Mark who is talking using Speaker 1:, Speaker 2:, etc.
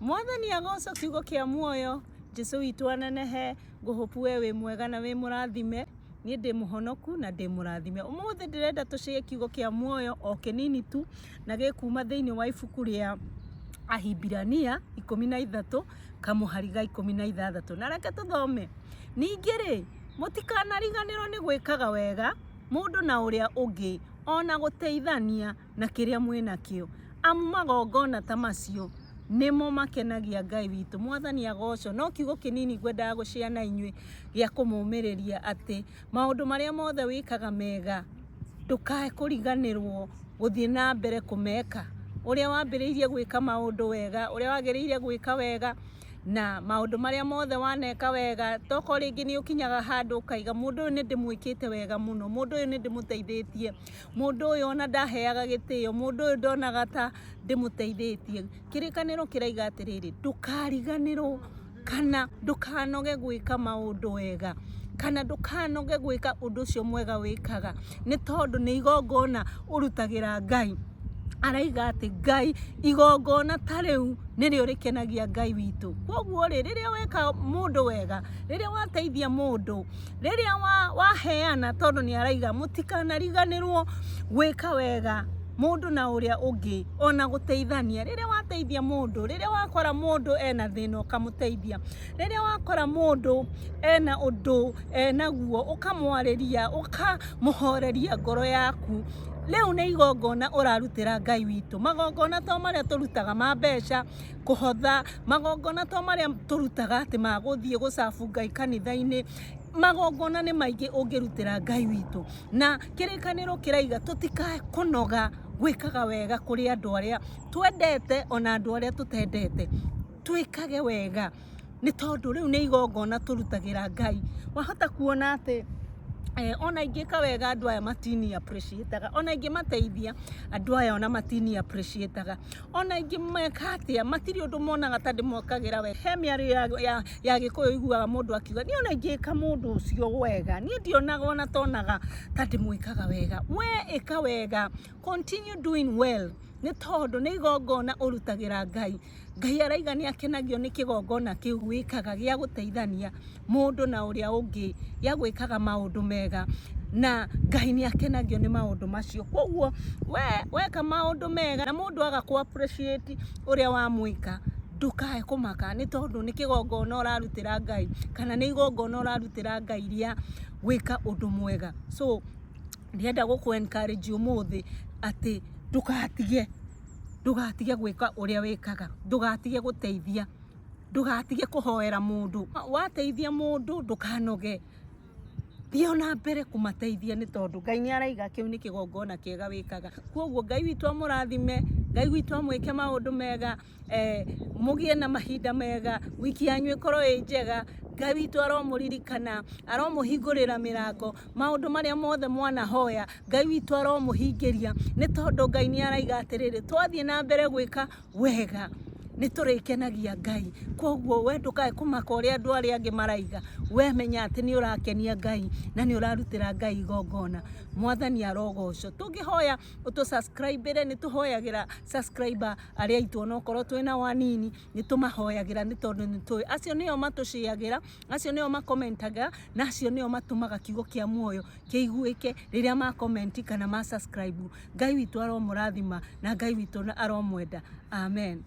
Speaker 1: Mwathani agocwo kiugo kĩa muoyo, Jesu witũ anenehe, ngũhũpu we wĩ mwega na wĩ mũrathime, niĩ ndĩ mũhonoku na ndĩ mũrathime. Ũmũthĩ ndĩrenda tũcĩe kiugo kĩa muoyo o kĩnini tu, na gĩkuma thĩinĩ wa ibuku rĩa Ahibirania 13 kamũhari ga 16. Na reke tũthome. Ningĩ-rĩ, mũtikanariganĩrwo nĩ gwĩkaga wega mũndũ na ũrĩa ũngĩ, o na gũteithania na kĩrĩa mwĩ nakĩo, amu magongona ta macio nĩmo makenagia Ngai witũ. Mwathani agocwo. No kiugo kĩnini ngwendaga gũcĩa na inyuĩ gĩa kũmũmĩrĩria atĩ maũndũ marĩa mothe wĩkaga mega, ndũkae kũriganĩrwo gũthiĩ na mbere kũmeka. Ũrĩa wambĩrĩirie gwĩka maũndũ wega, ũrĩa wagĩrĩire gwĩka wega, na maũndũ marĩa mothe waneka wega, tokorwo rĩngĩ nĩ ũkinyaga handũ ũkaiga mũndũ ũyũ nĩ ndĩmwĩkĩte wega mũno, mũndũ ũyũ nĩ ndĩmũteithĩtie, mũndũ ũyũ ona ndaheaga gĩtĩo, mũndũ ũyũ ndonaga ta ndĩmũteithĩtie. Kĩrĩkanĩro kĩraiga atĩrĩrĩ, ndũkariganĩrwo kana ndũkanoge gwĩka maũndũ wega, kana ndũkanoge gwĩka ũndũ ũcio mwega wĩkaga, nĩ tondũ nĩ igongona ũrutagĩra Ngai. Araiga atĩ Ngai, igongona ta rĩu nĩrĩo rĩkenagia Ngai witũ. Koguo rĩ, rĩrĩa weka mũndũ wega, rĩrĩa wateithia mũndũ, rĩrĩa waheana, tondũ nĩ araiga mũtikanariganĩrwo gwĩka wega mũndũ na ũrĩa ũngĩ, ona gũteithania. Rĩrĩa wateithia mũndũ, rĩrĩa wakora mũndũ ena thĩna ũkamũteithia, rĩrĩa wakora mũndũ ena ũndũ enaguo ũkamwarĩria, ũkamũhoreria ngoro yaku, rĩu nĩ igongona ũrarutĩra Ngai witũ. Magongona to marĩa tũrutaga ma mbeca, kũhotha, magongona to marĩa tũrutaga atĩ ma gũthiĩ gũcabu Ngai kanitha-inĩ, magongona nĩ maingĩ ũngĩrutĩra Ngai witũ. Na kĩrĩkanĩro kĩraiga tũtikae kũnoga gwĩkaga wega kũrĩ andũ arĩa twendete ona andũ arĩa tũtendete. Twĩkage wega nĩ tondũ rĩu nĩ igongona tũrutagĩra Ngai. Wahota kuona atĩ ona ingĩka wega andũ aya matini appreciate-aga, ona ingĩmateithia andũ aya ona matini appreciate-aga, ona ingĩmeka atĩa matirĩ ũndũ monaga ta ndĩmekagĩra wega. He mĩario ya Gĩkũyũ ũiguaga mũndũ akiuga niĩ ona ingĩka mũndũ ũcio wega niĩ ndionaga ona tonaga ta ndĩmwĩkaga wega. We ĩka wega, continue doing well, nĩ tondũ nĩ igongona ũrutagĩra Ngai. Ngai araiga nĩ akenagio nĩ kĩgongona kĩu wĩkaga gĩa gũteithania mũndũ na ũrĩa ũngĩ, gĩa gwĩkaga maũndũ mega, na Ngai nĩ akenagio nĩ maũndũ macio. Koguo we weka maũndũ mega na mũndũ aga kũ appreciate ũrĩa wamwĩka, ndũkae kũmaka nĩ tondũ nĩ kĩgongona ũrarutĩra Ngai, kana nĩ igongona ũrarutĩra Ngai rĩa gwĩka ũndũ mwega. So ndĩrenda gũkũ encourage ũmũthĩ atĩ ndũgatige, ndũgatige gwĩka ũrĩa wĩkaga, ndũgatige gũteithia, ndũgatige kũhoera mũndũ. Wateithia mũndũ ndũkanoge, thiĩ ona mbere kũmateithia nĩ tondũ Ngai nĩ araiga kĩu nĩ kĩgongona kĩega wĩkaga. Koguo Ngai witũ amũrathime, Ngai witũ amwĩke maũndũ mega, mũgĩe na mahinda mega, wiki yanyu ĩkorwo ĩ njega, Ngai witũ aromũririkana, aromũhingũrĩra mĩrango, maũndũ marĩa mothe mwanahoya, Ngai witũ aromũhingĩria, nĩ tondũ Ngai nĩ araiga atĩrĩrĩ, twathiĩ na mbere gwĩka wega, nĩ tũrĩkenagia Ngai. Koguo we ndũkae kũmaka ũrĩa andũ arĩa angĩ maraiga, we menya atĩ nĩ ũrakenia Ngai na nĩ ũrarutĩra Ngai igongona. Mwathani arogocwo. Tũngĩhoya ũtũ subscribe ĩre, nĩ tũhoyagĩra subscriber arĩa aitũ onokorwo twĩna o anini, nĩ tũmahoyagĩra nĩ tondũ nĩ tũĩ acio nĩo matũcĩagĩra, acio nĩo makomentaga, na acio nĩo matũmaga kiugo kĩa muoyo kĩiguĩke rĩrĩa ma comment kana ma subscribe. Ngai witũ aromũrathima na Ngai witũ aromwenda. Amen.